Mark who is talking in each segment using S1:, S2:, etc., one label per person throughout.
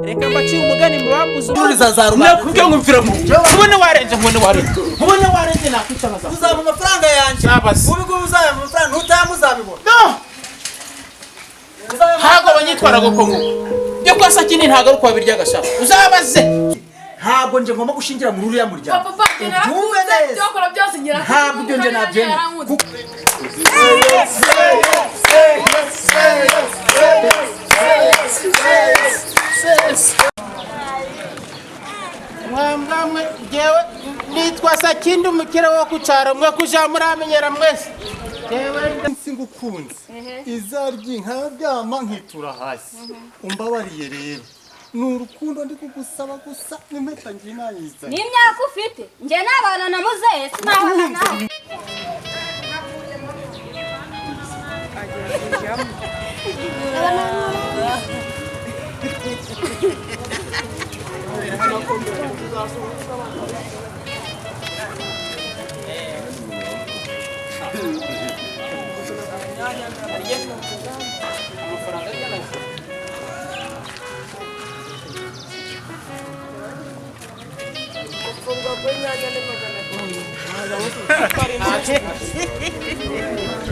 S1: Reka mbacire umugani mubambuze.
S2: Ururiza za rubanda.
S1: Nakubwiye ngo mvira mu nkubone warenze, nkubone warenze, nkubone warenze, nakwica nkaza.
S2: Uzaba amafaranga yanjye.
S1: Sabazi.
S2: Ubu ngubu uzaba amafaranga, ntutamu uzabibona.
S1: No! Ntabwo abanyitwaraga uko nguko byo kwa Sakindi, ntabwo ari uko babiryaga sha, uzabaze.
S2: Ntabwo nje ngomba gushingira muri uriya muryango.
S3: Papa, njye narakunze.
S2: Ubyumve neza.
S3: Ibyo wakora byose ngira.
S2: Ntabwo ibyo nje nabyemera.
S3: Yarankunze.
S1: Mwambwamwe, jewe nitwa Sakindi, umukire wo ku cyaro, mwe kuja muramenyera mwese. Jewe
S4: Nsi ngukunze izarya nkaryama nkitura hasi, umbabariye rero, ni urukundo ndi kugusaba gusa, n'impeta ngiye nayizanye.
S5: N'imyaka ufite, njye nabana na muzehe sinabana nawe.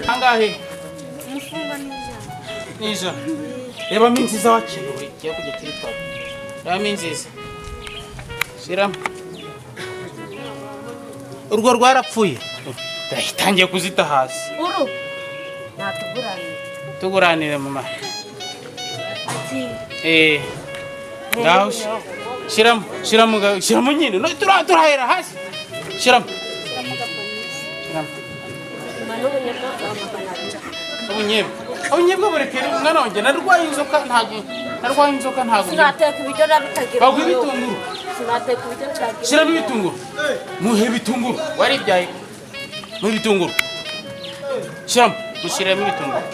S1: Angahe? Ni 100. Reba mi nziza wakenewe igiye kujya kuri twaba. Reba mi nziza, shiramo urwo rwarapfuye, itangiye kuzita hasi.
S5: Uru natuguranire.
S1: Tuguranire mama. Eh, ngaho shiramo, shiramo, shiramo nyine. No, turahera hasi, shiramo, shiramo. Ubunyebwa, ubunyebwa burekere umwana wanjye. Narwaye inzoka, ntabwo narwaye inzoka, ntabwo
S5: Sinateka ibiryo nabitagira.
S1: Baguha ibitunguru.
S5: Sinateka ibiryo bitagira.
S1: Shiramo ibitunguru, muhe ibitunguru, waribyaye, muhe ibitunguru, shiramo, mushyiremo ibitunguru.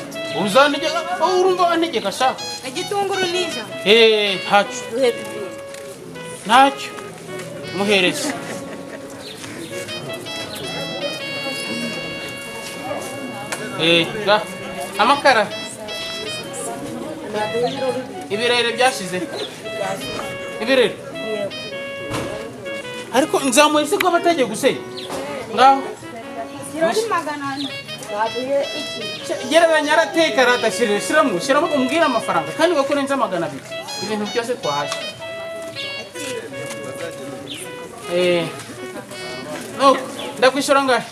S1: Uzantegeka? Oh, urumva wantegeka sha.
S3: Igitunguru ni 100.
S1: Eh, ntacyo.
S5: Duhe bibiri.
S1: Ntacyo, muhereze. Eh, ga amakara.
S5: Naduhe ibiro 2.
S1: Ibirere byashize, ibirere. Ariko nzamuye ko batagiye gusenya ngaho.
S3: Kiro ni 400.
S5: Naduhe iki?
S1: Gereranya, arateka, aradashyirira, shiramo, shiramo, umbwire amafaranga kandi wakurenze 200, ibintu byose twahashye. Eh, nuko ndakwishyura ngahe?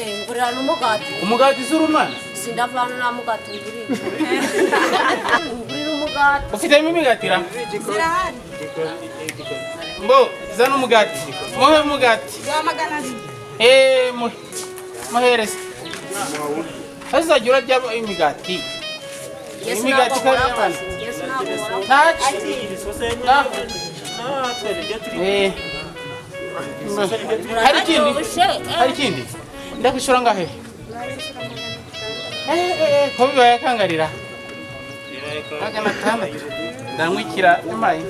S5: Eh, ngurira n'umugati.
S1: Umugati z'uri umwana.
S5: Sindavana nta mugati ngurira. Ngurira umugati.
S1: Ufitemo imigati ra?
S3: Zirahari.
S1: Mbo zana umugati, muhe umugati.
S3: Za 200.
S1: Eh, muhereze, azajya urarya imigati.
S5: Njye
S1: Imigati
S5: sinabwo
S1: ikari
S5: nkora
S1: y'abana.
S5: akazi. Njye sinabwo nkora.
S1: Ntacyo. Ngaho. Eh. Hari ikindi?
S5: Uraryoshye, eh.
S1: Hari ikindi? Ndakwishyura ngahe? Eh, eh, eh, ko bibaye akangarira 600, ndanywikira imayi,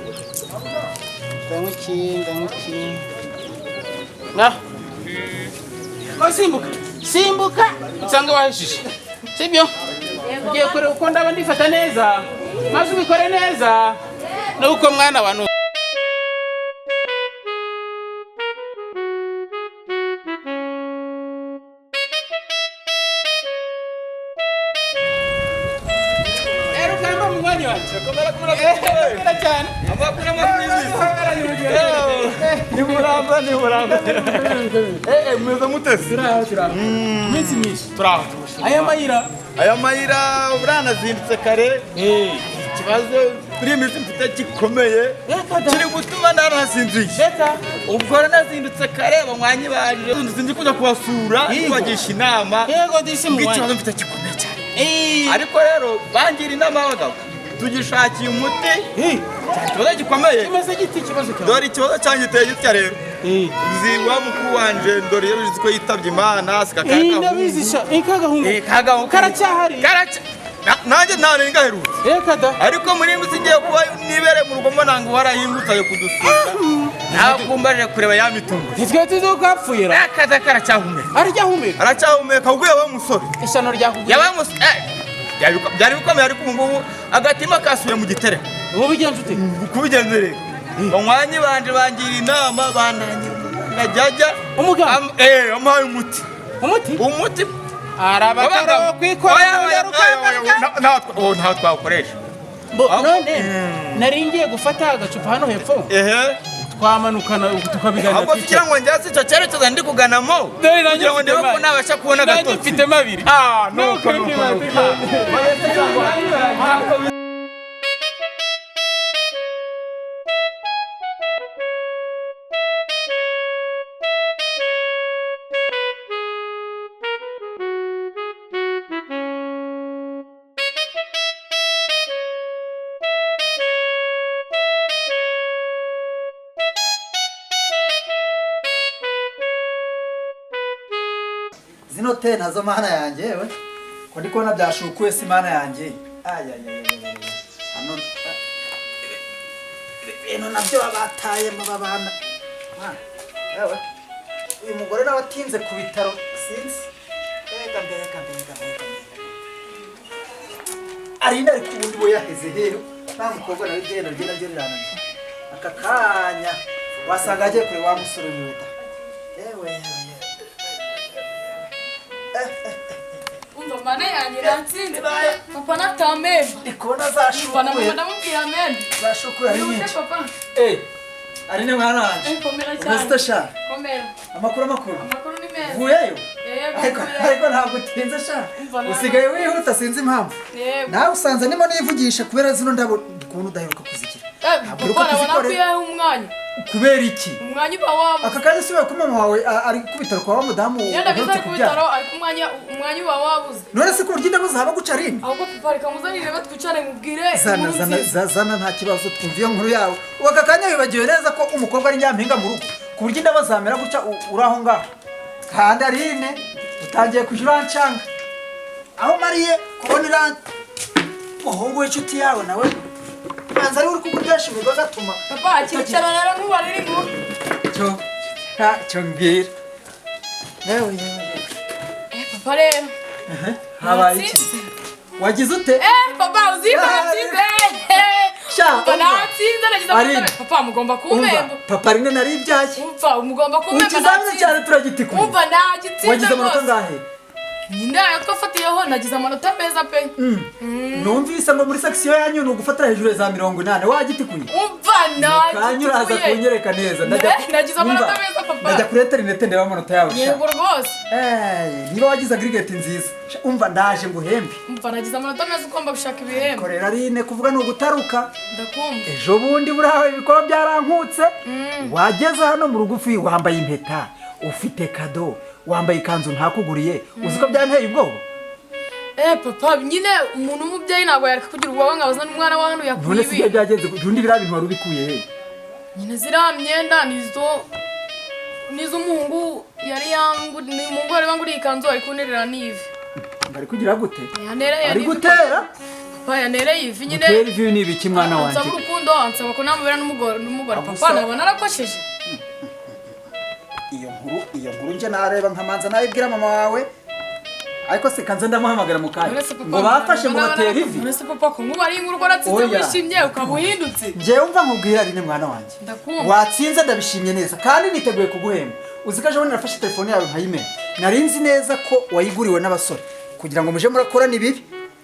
S1: ndanywikiye, ndanywikiye. Ngaho. Oh, simbuka, simbuka usanga wahishije, sibyo? Ugiye kureba uko ndaba ndifata neza, maze ubikore neza nuko mwana wa. Rugamba, munywanyi wanjye, komera cyane.
S4: Ni muramba, ni muramba. Eh, mumeze mutese?
S1: Iminsi myinshi.
S4: Turaho.
S1: Aya mayira.
S4: Aya mayira, buranazindutse kare. Ikibazo kuri iyi minsi mfite gikomeye kiri gutuma narasinziye.
S1: Reka.
S4: Ubwo rero nazindutse kare, banywanyi banje sinzi kujya kubasura, kubagisha inama
S1: Yego disi, munywanyi.
S4: bw'ikibazo mfite gikomeye cyane. Ariko rero bangira inama y'abagabo, tugishakiye umuti. Ikibazo gikomeye.
S1: Kimeze giti ikibazo cyawe?
S4: Dore ikibazo cyanjye giteye gitya rero. Uzi wa mukuru wanje, ndore iyo bizi ko yitabye Imana sika.
S1: Eh, ndabizi sha, eh, kagahungu.
S4: Eh, kagahungu.
S1: Karacyahari?
S4: Karaca nanjye ntarenga aherutse.
S1: Reka da.
S4: Ariko muri iyi minsi ngiye kuba nibere mu rugo, mbona ngo warahingutse ayo kudusura, ntabwo mbaje kureba ya mitungo.
S1: Ntitwe tuzi ko kapfuye ra?
S4: Akaza, karacyahumeka.
S1: Aracyahumeka?
S4: Aracyahumeka, ubwo yabaye umusore.
S1: Ishyano ryakuguye.
S4: Yabaye umusore.
S6: Byari bikomeye ariko ubu ngubu agatima kasubiye mu gitereko.
S1: Ubu bigenze ute?
S6: Kubigenza rero. Banywanyi banje bangira inama banangira ngajyajya
S1: umuganga
S6: ampaye umuti.
S1: Umuti?
S6: Umuti.
S1: Arabataro kwikorera
S6: ntawo twawukoresha.
S1: None nari ngiye gufata agacupa hano hepfo. Twamanukana tukabiganira.
S6: Ahubwo kugira ngo njyase icyo cyerekezo ndi kuganamo. Kugira ngo ndebe ko nabasha kubona agatotsi.
S1: Mfite mabiri.
S6: Nuko.
S2: Zino te nazo mana yanjye we ko ndi kubona byashukuye si mana yanjye. Hano ibintu nabyo babatayemo babana. Yewe uyu mugore nawe atinze ku bitaro sinzi. Mbega. Arinda ari kubundi we yaheze hero. Nta mukobwa nawe igenda rye naryo rirananiye. Aka kanya wasanga agiye kure wa musore wiwe da. Yewe.
S7: Umva mana yanjye natsinze. Papa natamemba.
S2: Ndikubona zashukuye.
S7: Ndamubwira amen.
S2: Zashukuye ari nyinshi.
S7: Papa.
S2: Ari ne mwana wanje.
S7: Komera cyane.
S2: Umeze sha.
S7: Komera.
S2: Amakuru.
S7: Amakuru ni meza.
S2: Uvuyeyo? Ariko ntabwo utinze sha. Usigaye wihuta sinzi impamvu. Nawe usanze ndimo nivugisha kubera zino ndabo ndikubona udaheruka kuzigira.
S7: Ntabwo unakuyeho umwanya.
S2: Kubera iki?
S7: Umwanya uba wabuze.
S2: Aka kanya siwe ko mama wawe ari ku bitaro kwa mudamu.
S7: Yenda biza ku bitaro ariko umwanya uba wabuze.
S2: None se ku buryo indabo zaba guca rini?
S7: Ahubwo papa reka muzanire batwicare mubwire.
S2: Zana nta kibazo twumva iyo nkuru yawe. Ubu aka kanya wibagiwe neza ko umukobwa ari nyampinga mu rugo. Ku buryo indabo zamera guca uri aho ngaho. Kandi Aline utangiye kujya urancanga. Aho mariye kubona iran umuhungu w'inshuti yawe nawe banza ari uri kuguryasha imigozi atuma
S7: papa kicara rero nkubarira inkuru.
S2: Cyo mbwira. Yewe.
S7: Papa rero.
S2: Habaye iki? Wagize ute?
S7: Papa uziko natsinze. Papa natsinze nagize amahirwe. Papa mugomba kumpemba.
S2: Papa Aline nari ibyaye.
S7: Umva mugomba kumpemba.
S2: Ikizamini cyane turagitikuye.
S7: Umva nagitsinze.
S2: Wagize amanota angahe?
S7: Nyine ayo twafatiyeho nagize amanota meza pe.
S2: Numvise ngo muri section yanyu ni ugufatira hejuru za 80 wagitikuye.
S7: Umva nagitikuye.
S2: Kanya uraza kunyereka neza.
S7: Nagize amanota meza papa.
S2: Ndajya kuri internet ndeba amanota yawe.
S7: Yego rwose.
S2: Niba wagize aggregate nziza. Umva ndaje nguhembe.
S7: Umva nagize amanota meza ugomba gushaka ibihembo.
S2: Korera Aline kuvuga ni ugutaruka.
S7: Ndakumva.
S2: Ejo bundi burahawe ibikorwa byarankutse. Wageze hano mu rugufi wambaye impeta, ufite kado. Wambaye ikanzu ntakuguriye uzi ko byanteye ubwoba.
S7: Papa nyine umuntu w'umubyeyi ntabwo yareka kugira ubwoba ngo abazane umwana wa hano yakuye.
S2: None se byagenze undi biriya bintu wari ubikuye he?
S7: Nyine ziriya myenda nizo umuhungu yari yanguriye, umuhungu yari yanguriye ikanzu ari kunterera n'ivi.
S2: Bari kugira gute?
S7: Ari
S2: gutera?
S7: Papa yanereye ivi nyine.
S2: Gutera ivi ni ibiki mwana wanjye?
S7: Ansaba urukundo ansaba ko namubera n'umugore papa nabona narakosheje.
S2: Iyo nkuru nje nareba nkamanza nayibwira mama wawe ariko se kanze ndamuhamagara mu kanya ngo bafashe ngo batera ivi.
S7: None se papa ko nkuba ari inkuru ko natsinze wishimye ukaba uhindutse.
S2: Njewe umva nkubwira Aline mwana wanjye. Watsinze ndabishimye neza kandi niteguye kuguhemba. Uzi ko ejo bundi nafashe telefone yawe nkayimena. Nari nzi neza ko wayiguriwe n'abasore kugira ngo muje murakorana ibibi.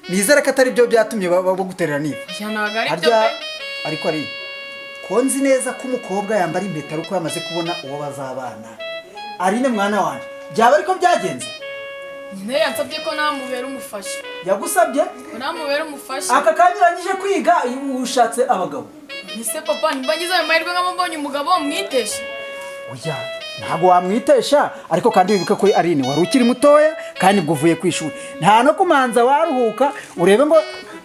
S2: Nizere ko atari byo byatumye baguterera n'ivi. Ariko ari ko nzi neza ko umukobwa yambara impeta ariko yamaze kubona uwo bazabana. Aline mwana wanjye byaba ariko byagenze.
S7: Nyine yansabye ko namubera umufasha.
S2: Yagusabye?
S7: Ko namubera umufasha.
S2: Aka kanya urangije kwiga ushatse abagabo.
S7: Ese papa nimba ngize ayo mahirwe nkaba mbonye umugabo mwitesha.
S2: Oya ntabwo wamwitesha ariko kandi wibuke ko Aline wari ukiri mutoya kandi ubwo uvuye ku ishuri. Nta no kumanza waruhuka urebe ngo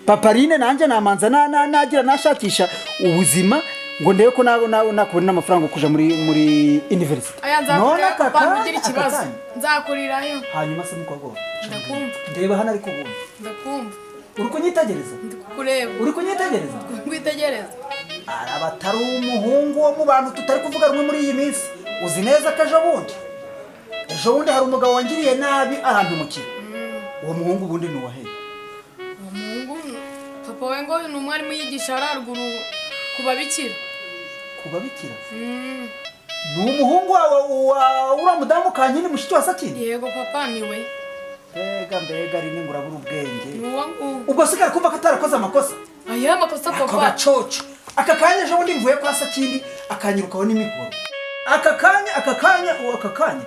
S2: papa Aline nanjye namanza nagira nashakisha ubuzima ngo ndebe ko nawe nakubona n'amafaranga kuja muri university.
S7: None papa ugira ikibazo nzakurirayo.
S2: Hanyuma se mukobwa
S7: ndakumva.
S2: Ndeba hano ariko ubundi.
S7: Ndakumva.
S2: Uri kunyitegereza?
S7: Ndikukureba.
S2: Uri kunyitegereza?
S7: Ngwitegereza.
S2: Arabatari umuhungu wo mu bantu tutari kuvuga rumwe muri iyi minsi. Uzi neza ko ejo bundi hari umugabo wangiriye nabi ahantu mukira. Uwo muhungu ubundi ni uwahe?
S7: Uwo Papa we ngo ni umwarimu yigisha haruguru ku babikira.
S2: Ku babikira? Ni umuhungu wawe wa uriya mudamu Kankindi mushiki wa Sakindi?
S7: Yego papa niwe.
S2: Mbega mbega rimwe ngo urabura ubwenge.
S7: Ni uwo nguwo.
S2: Ubwo se kari kumva ko atarakoze amakosa?
S7: Aya makosa
S2: Ako
S7: papa.
S2: gacoco. Aka kanya ejo bundi mvuye kwa Sakindi akanyirukaho n'imihoro. Aka kanya aka kanya uwo aka kanya.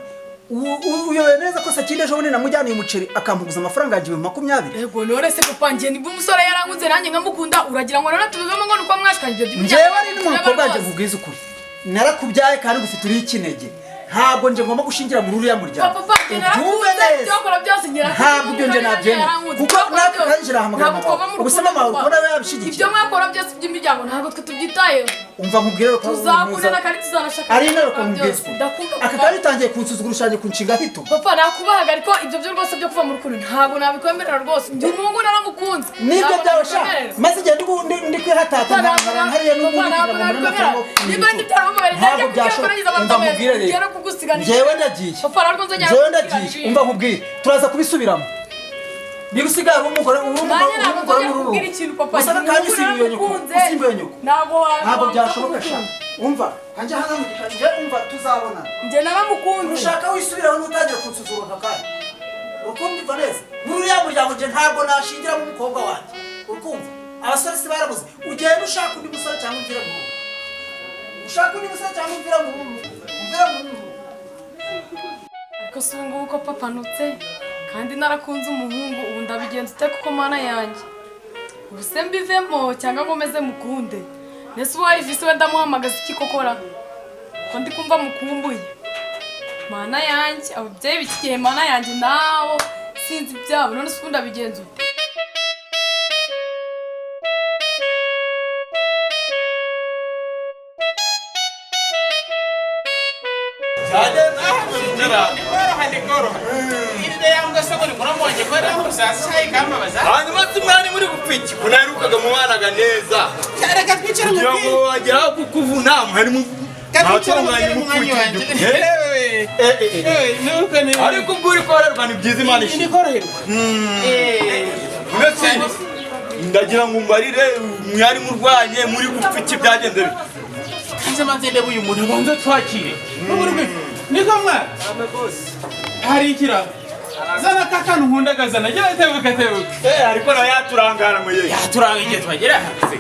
S2: Uyobewe neza ko Sakindi ejo bundi namujyaniye umuceri akampuguza amafaranga yanjye 20,000.
S7: Yego none se papa njye nibwo umusore yarankunze nanjye nkamukunda uragira ngo none tubivemo ngo nuko mwashikanye ibyo by'imiryango.
S2: Njyewe ari n'umukobwa wanjye nkubwiza ukuri. Narakubyaye kandi ngufite uri ikinege. Ntabwo nje ngomba gushingira muri uriya muryango.
S7: Papa njye
S2: Ubyumve
S7: narakunze
S2: neza.
S7: ibyo wakora byose njye
S2: Ntabwo ibyo nje nabyemera. Kuko natwe kandi narahamagara
S7: Ntabwo
S2: mama
S7: twava
S2: wawe.
S7: mu
S2: Ubu se mama wawe
S7: rukundo,
S2: ubona we
S7: papa.
S2: yabishyigikiye?
S7: Ibyo mwakora byose by'imiryango ntabwo twe tubyitayeho.
S2: Umva nkubwire rero ko
S7: Tuzakundana kandi tuzanashaka.
S2: Ari ingaruka nkubwiza ukuri.
S7: Ndakumva
S2: Aka
S7: papa.
S2: kanya utangiye kunsuzugura ushaje kunshinga hito.
S7: Papa nakubahaga ariko ibyo byo rwose byo kuva mu rukundo ntabwo nabikwemerera rwose. Njye umuhungu naramukunze.
S2: Nibyo
S7: Ntabwo
S2: byawe sha.
S7: nabikwemerera.
S2: Maze igihe ndi kwihatata
S7: Papa, ntabwo
S2: nkara hariya n'ubundi
S7: papa, ntabwo
S2: kugira ngo mbone
S7: nabikwemerera.
S2: amafaranga yo
S7: Niba
S2: kugura
S7: ndi byaramubabarira,
S2: Ntabwo
S7: njya kubwira ko
S2: byashoboka.
S7: nagize
S2: Umva
S7: amata meza.
S2: nkubwire rero.
S7: Ngiye no kugusiga ni-
S2: Njyewe ndagiye.
S7: Papa ntabwo nzongera
S2: Njyewe
S7: kugusiga
S2: ndagiye.
S7: ni-
S2: Umva nkubwire. Turaza kubisubiramo. Niba usigaye uri umugore uri umugore
S7: Nanjye ntabwo
S2: uri umugore
S7: nzongera
S2: muri uru
S7: kukubwira
S2: rugo.
S7: ikintu papa.
S2: Gusa aka kanya usimbuye nyoko.
S7: Naramukunze.
S2: Usimbuye nyoko.
S7: Ntabwo
S2: Ntabwo
S7: wa-
S2: byashoboka sha.
S7: wamukunze.
S2: Umva, kanjye hano mu gikari njye umva tuzabona.
S7: Njye naramukunze.
S2: Ushaka wisubiraho n'utangira kunsuzugura aka kanya. Urukumva neza? Muri uriya muryango njye ntabwo nashingiramo umukobwa wanjye. Urukumva? Abasore si barabuze. Ugenda ushaka undi musore cyangwa umvira mu rugo. Ushaka undi musore cyangwa umvira mu rugo. Umvira mu rugo.
S7: Ariko si ubu ngubu ko papa nutse kandi narakunze umuhungu ubu ndabigenza ute kuko mana yanjye ubu se mbivemo cyangwa nkomeze mukunde nese ubu Elvis we ndamuhamagaza iki kokora ko ndi kumva mukumbuye mana yanjye ababyeyi b'iki gihe mana yanjye nabo sinzi ibyabo none se ubu ndabigenza ute.
S6: Hanyuma se mwari muri gupfa iki ko naherukaga mubanaga neza
S1: Reka twicare
S6: kugira ngo
S1: mubwire.
S6: wageraho kukuvuna mwari mu
S1: Katwicare
S6: ntacyo
S1: mubwire
S6: mwari
S1: mwanya
S6: mupfa
S1: wanjye.
S6: iki
S1: Nuko ni.
S6: Ariko ubwo uri koroherwa ni byiza Imana ishimwe.
S1: Ndi koroherwa.
S6: Uretse ndagira ngo mbarire mwari murwanye muri gupfa iki byagenze bite?
S1: Nze manze ndebe uyu muntu abanza twakire. Niko mwa. Hari ikira. Zana kakantu nkunda kazana. Gira tebuka tebuka.
S6: Ariko nawe yaturangara mu ye.
S1: Yaturanga igihe twagera hanze.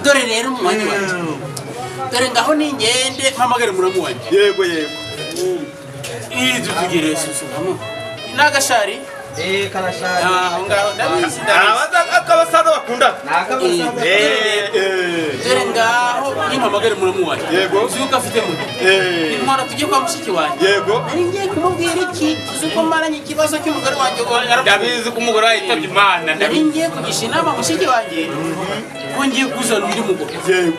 S1: Dore rero umwanya wanjye. Dore ngaho ningende mpamagare muramu wanjye.
S6: Yego yego.
S1: Iri tugire susumamo. N'agashari.
S8: Karashari.
S1: Aho ngaho ndabizi ndabizi.
S6: Akabasaza bakunda.
S8: Nakabasaza.
S1: Dore ngaho nimpamagare muramu wanjye.
S6: Yego.
S1: Uzi yuko afite moto. Intwara tujye kwa mushiki wanjye.
S6: Yego.
S1: Nari ngiye kumubwira iki uzi ko maranye ikibazo cy'umugore wanjye
S6: Ndabizi ko umugore wawe yitabye Imana.
S1: Nari ngiye kugisha inama mushiki wanjye ko ngiye kuzana undi mugore.
S6: Yego.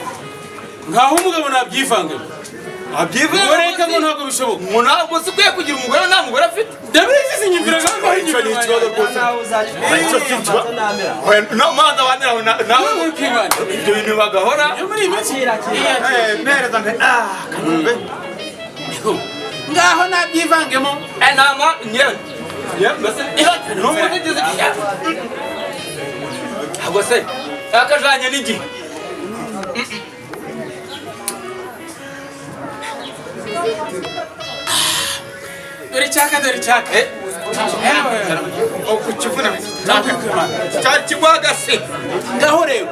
S1: Nkaho umugabo nabyivangemo.
S6: Abyivanga.
S1: Ureka ngo ntabwo bishoboka.
S6: Umuntu ntabwo se ukwiye kugira umugore nta mugore afite.
S1: Ndabizi sinyumvira ko
S6: Icyo ni ikibazo rwose. Icyo si ikibazo. No mazi abanira aho nawe ibyo bintu bagahora.
S1: Muri iyi minsi.
S6: Mpereza nte kanumbe.
S1: Ngaho nabyivangemo.
S6: Nama nyewe. Nyewe mbese n'umuvugizi. Ntabwo se akajanye n'igihe.
S1: Dore icyaka dore icyaka.
S6: Ukukivuna. Cyari kigwagase.
S1: Ngaho rero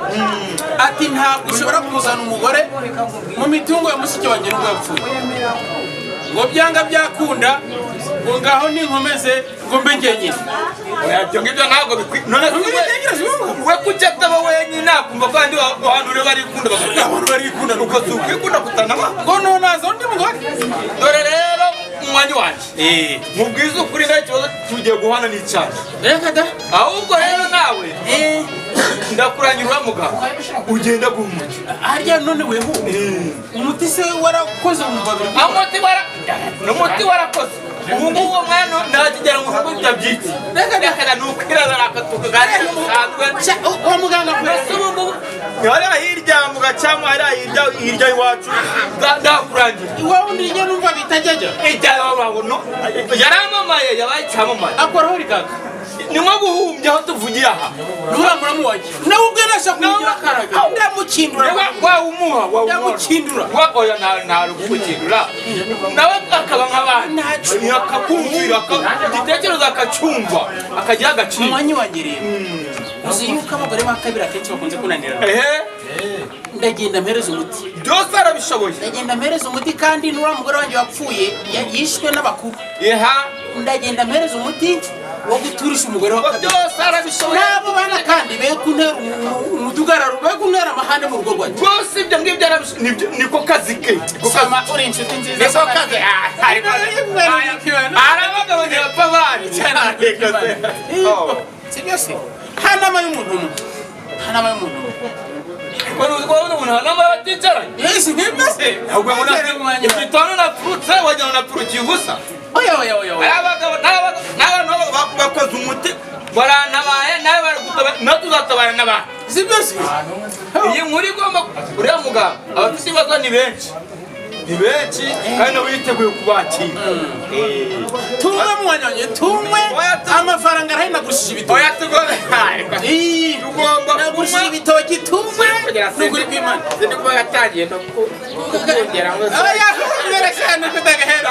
S1: ati ntabwo ushobora kuzana umugore mu mitungo ya mushiki wanjye nubwo yapfuye. Ngo byanga byakunda ngo ngaho ninkomeze ngo mbe njyenyine.
S6: Oya ibyo ngibyo ntabwo bikwiye. None se we kuki ataba wenyine akumva ko abandi bantu rero barikunda bagakunda.
S1: Abantu barikunda
S6: nuko si ukwikunda kutanaba.
S1: Ngo nonaza undi mugore.
S6: Dore rero umwanya wanjye. Mubwize ukuri nta kibazo tugiye guhana n'icyaha.
S1: Reka da.
S6: Ahubwo rero nawe ndakuranyura uriya mugabo ugenda guha umuti.
S1: Harya none weho umuti se warakoze mu babiri.
S6: Umuti warakoze. Ubu ngubu uwo mwana ntakigera mu rugo bitabyitse. Reka reka ni ukwirara akatuka kandi bisanzwe.
S1: Uwo muganga
S6: Mbese ubu ngubu hariya hirya mu gacamu hariya hirya hirya iwacu ndakurangira.
S1: Iwawe ndirya numva bitajyajya.
S6: Ijya no yaramamaye yabaye icyamamare.
S1: Akoraho rikaka.
S6: Ni nko guhumbya aho tuvugiye aha.
S1: Nuramuramu wanjye nawe ubwe nashaka kumugira akaraga, ndamukindura.
S6: Wawumuha.
S1: Ndamukindura.
S6: Oya, nta rugukindura, nawe akaba nk'abandi, akakumvira, igitekerezo akacyumva, akagira agaciro.
S1: Umwanya wanjye rero, uzi yuko abagore ba kabiri akenshi bakunze kunanira. Ndagenda mpereza umuti.
S6: Byose arabishoboye.
S1: Ndagenda mpereza umuti, kandi n'uriya mugore wanjye wapfuye yishwe n'abakuru. Ndagenda mpereza umuti wo guturisha umugore wa kabiri.
S6: Byose arabishoboye.
S1: N'abo bana kandi be kuntera umudugararo, be kuntera amahane mu rugo rwanjye.
S6: Rwose ibyo ngibyo arabishoboye, niko kazi ke.
S1: Sama, uri inshuti nziza.
S6: Niko kazi. Arabagabo ntibapfa abana.
S1: Si byose, nta nama y'umuntu umwe, nta nama y'umuntu umwe.
S6: Urabona umuntu nta nama y'abaticaranye.
S1: Ese nibyo se?
S6: Ahubwo ngo igitondo napfurutse, wagira ngo napfurukiye ubusa.
S1: Oya, oya, oya, oya.
S6: Abagabo n'abantu bakoze umuti barantabaye, nawe baragutabara, nawe tuzatabara n'abandi.
S1: Si byose.
S6: Iyi nkuru igomba uriya muganga, abafite ibibazo ni benshi, ni benshi, kandi nawe yiteguye kubakira.
S1: Tunywe mwanyonye, tunywe, amafaranga arahari, nagurishije ibitoki.
S6: Oya, tugomba tugomba
S1: Nagurishije ibitoki, tunywe nuguri kw'Imana.
S6: Sindi kuba yatangiye no kongera ngo
S1: Oya, humura cyane kudagahera.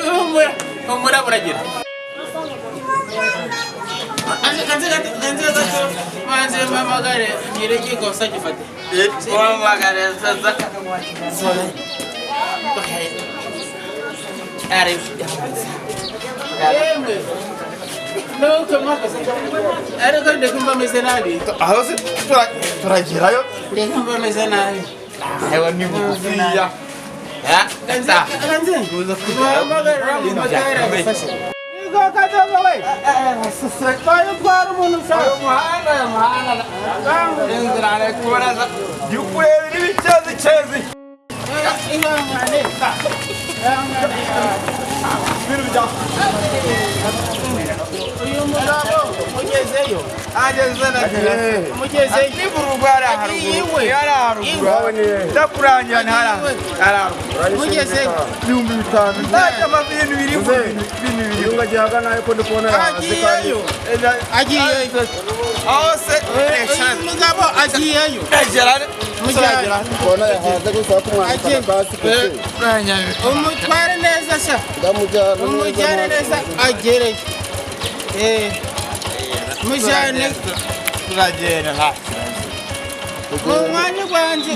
S1: Humura, humura, buragira. Kanze kanze gato, manze mpamagare nyir'igikosa gifate.
S6: Wamagare sasa.
S1: Ari. Yemwe. Nuko mwakoze. Ariko ndikumva meze nabi.
S8: Aho se turagerayo?
S1: Ndikumva meze nabi.
S6: Hewa ni bugufiya.
S1: Kanze kanze. Mpamagare mpamagare agufashe. Niko kadogo we. Bayo twara umuntu ushaka.
S6: Umuhanda, umuhanda. Inzira ari kubona ndi kureba ibicezi cezi.
S1: Ihangane. Ihangane. Uyu mugabo mugezeyo.
S6: Ageze na
S1: Mugezeyo.
S6: Ni burugara haruguru. Yari haruguru. Ndakurangira ni haruguru.
S1: Mugezeyo.
S8: 5000.
S6: Ntacyo ibintu biri ibintu biri.
S8: Yunga gihaga nayo ko ndikubona
S1: Agiyeyo. Agiyeyo.
S6: Aho se
S1: Uyu mugabo agiyeyo.
S6: Mujyana.
S8: Kubona yahaze gusa kumwandika kasi kuko.
S1: Umutware neza sha.
S8: Ndamujyana.
S1: Umujyane neza agereyo. Mujyane.
S6: Turagenda nta.
S1: Mu mwanya gwanjye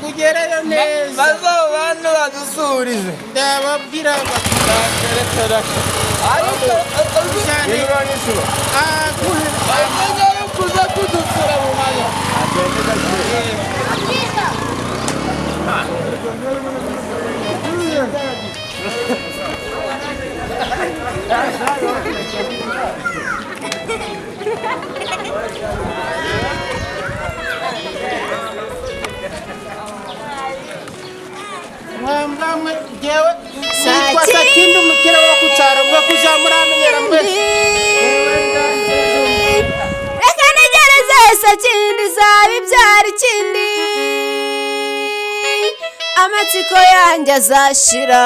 S1: ugereyo neza.
S6: Bazo bantu badusurize.
S1: Ndababwira
S6: bati. Ariko
S1: cyane.
S6: Bamenyere kuza kudusura mu mwanya.
S1: Mwambamwe jewe nitwa Sakindi, umukire wo ku cyaro, mwe kuja muramenyera mwese.
S5: Reka ntegereze Sakindi izaba ibyara ikindi, amatsiko yanjye azashira.